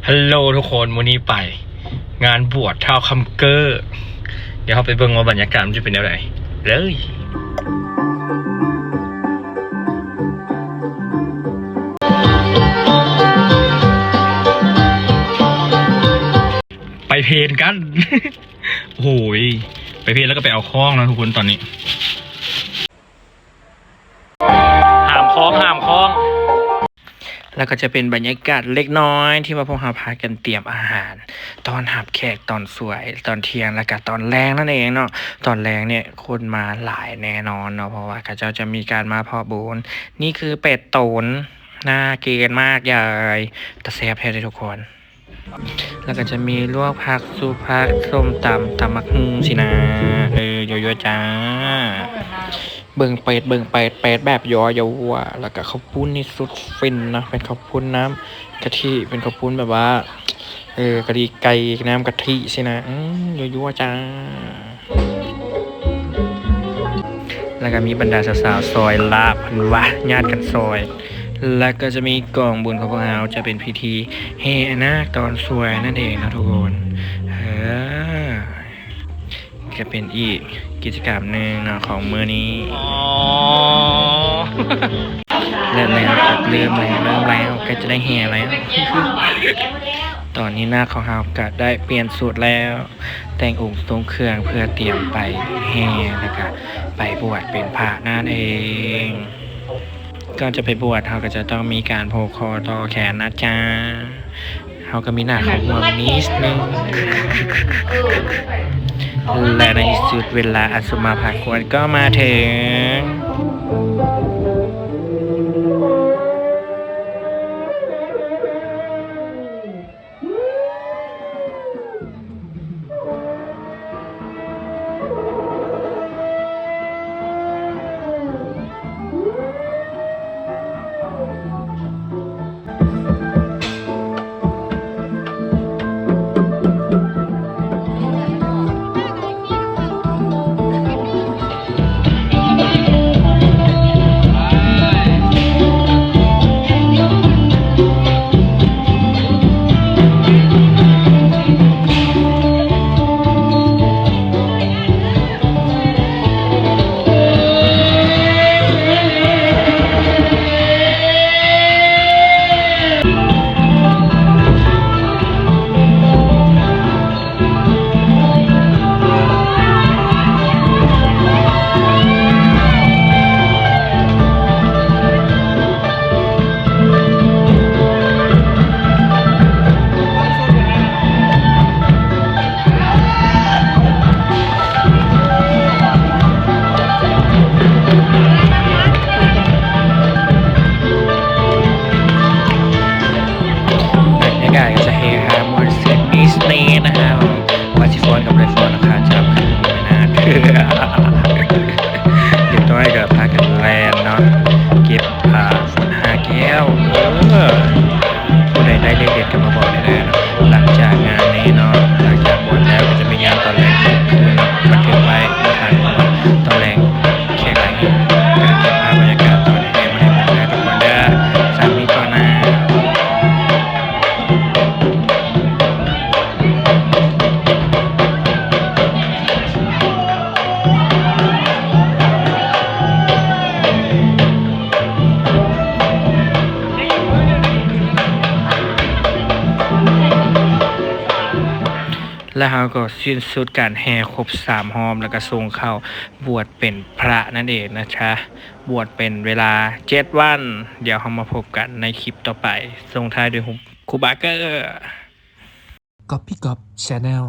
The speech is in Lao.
ຮັລໂຫຼທຸກຄົນ, ມື້ນີ້ໄປງານບວດທ້າວຄຳເກີ້. ດຽວເຮົາໄປເບິ່ງວ່າບັນຍາກາດມັນຈະເປັນແນວໃດເລີຍ. ໄປເພນກັນ. ໂອ້ຍ ໄປເພນແລ້ວກໍໄປເອົາຂອງເນາະທຸກຄົນ. ຕອນນີ້ຫ້າມຂອງ ຫ້າມຂອງ. ແລ້ວກໍຈະເປັນບັນຍາກາດເລັກນ້ອຍທີ່ວ່າພວກເຮົາພາກັນຕຽມອາຫານຕ້ອນຮັບແຂກຕອນສວຍ ຕອນທ່ຽງ ແລ້ວກໍຕອນແລງນັ້ນເອງເນາະ. ຕອນແລງນີ້ຄົນມາຫຼາຍແນ່ນອນເນາະ ເພາະວ່າເຂົາເຈົ້າຈະມີການມາເພາະບຸນ. ນີ້ຄືເປັດຕຸນ ໜ້າກິນມາກເລີຍ ຕາແຊບແທ້ເດ້ທຸກຄົນ. ແລ້ວກໍຈະມີລວກຜັກ ຊຸບຜັກ ສົ້ມຕຳ ຕຳບັກຫຸ່ງຊີ້ນະ. ເອີ ຍົວໆ ຈ້າ. ເບິ່ງເປັດ ເບິ່ງເປັດ ເປັດແບບຍົວໆ. ແລ້ວກໍເຂົ້າປຸ້ນນີ້ສຸດຟິນເນາະ ເປັນເຂົ້າປຸ້ນນ້ຳກະທິ ເປັນເຂົ້າປຸ້ນແບບວ່າ ເອີ ກະດີໄກ່ນ້ຳກະທິຊີ້ນະ. ອືມ ຍົວໆ ຈ້າ. ແລ້ວກໍມີບັນດາສາວໆ ຊອຍລາບ ເພິ່ນວ່າຍາດກັນຊອຍ. ແລ້ວກໍຈະມີກອງບຸນຂອງພວກເຮົາ ຈະເປັນພິທີແຫ່ນາກຕອນສວຍນັ້ນເອງເນາະທຸກຄົນ. ເອີ ກໍເປັນອີກກິດຈະກຳໜຶ່ງເນາະຂອງມື້ນີ້. ອໍ ແລ້ວ ແລ້ວ ເລີ່ມແລ້ວ ເລີ່ມແລ້ວ ໃກ້ຈະໄດ້ແຫ່ແລ້ວ. ຕອນນີ້ນາກຂອງເຮົາກໍໄດ້ປ່ຽນຊຸດແລ້ວ ແຕ່ງອົງຊົງເຄື່ອງເພື່ອຕຽມໄປແຫ່ ແລ້ວກະໄປບວດເປັນພະນັ້ນເອງ. ກ່ອນຈະໄປບວດ ເຮົາກໍຈະຕ້ອງມີການຜູກຂໍ້ຕໍ່ແຂນນະຈ໊ະ. ເຮົາກໍມີໜ້າຂອງຫ່ວງນິດໜຶ່ງ ແລະ ໃນທີ່ສຸດເວລາອັນສົມມາພາຄວນກໍມາເຖິງ. ບັນຍາກາດກໍຈະເຮຮາມ່ວນຊື່ນນິດໜຶ່ງນະຄະ ວ່າຊິຟ້ອນກໍບໍ່ໄດ້ຟ້ອນນະຄະ ຈັບຄືນໄປນານເທື່ອ. ເດັກນ້ອຍກໍພາກັນແລ່ນເນາະ ເກັບ ອ່າ ຝົນຫ້າແກ້ວ. ເອີ ຜູ້ໃດໄດ້ເລກເດັດກໍມາບອກໄດ້ເດີເນາະ. ຫຼັງຈາກງານນີ້ເນາະ ຫຼັງຈາກບວດແລ້ວກໍຈະມີງານຕອນແລງຄືນເນາະ ບັນທຶກໄວ້ບໍ່ທັນ ເພາະວ່າຕອນແລງແຂກຫຼາຍແຮງ. ການເກັບພາບບັນຍາກາດຕອນແຫ່ມາໃຫ້ເບິ່ງເດີທຸກຄົນເດີ. ສ່ຳນີ້ກ່ອນນະ. ແລະ ເຮົາກໍສິ້ນສຸດການແຫ່ຄົບສາມຮອບ ແລ້ວກໍສົ່ງເຂົ້າບວດເປັນພະນັ້ນເອງນະຈ໊ະ. ບວດເປັນເວລາເຈັດວັນ. ດຽວເຮົາມາພົບກັນໃນຄລິບຕໍ່ໄປ. ສົ່ງທ້າຍດ້ວຍຮູບຄູບາເກີ້. ກັອບປີ້ກັອບ Channel.